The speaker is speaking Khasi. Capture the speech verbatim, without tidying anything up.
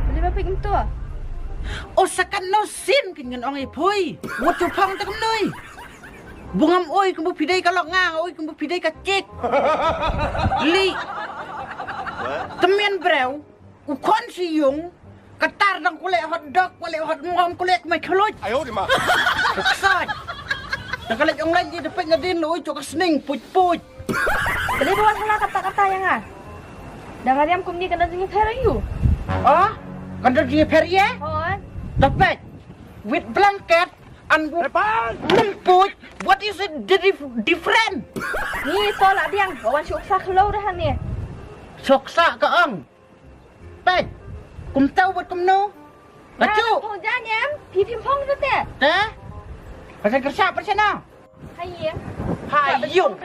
Balei ba phi kumto? O, sa katno sien kin ngan ong ïa phi. Wat ju phong te kumno. Bungam oi kumbu phi dei ka lok, nga oi kumbu phi dei ka chik. Li. Tymmen breu. U khon shi yung. Katar dang kule hot dog, kule hot mom, kule kmai khluj. Ai odi ma. Ksaj. Dang kale ong lai ji depek nadin lu ju ka sning puj puj. Balei ba wan hala kata kata ïa nga? Dang ariam kumni kan da jingpher ïa u. Ah? Kan da jingpher ïa? Hooid. Depek. With blanket and puj. What is it the dif- different? Ni to la biang, wan suk sa khlo dah ni. Suk sa ka ong. Peit. Kumta wat kumno. Kachu. Phong jan em, phi phim phong te. Te? Pasal kersa pasal na. Hai ye. Hai yung.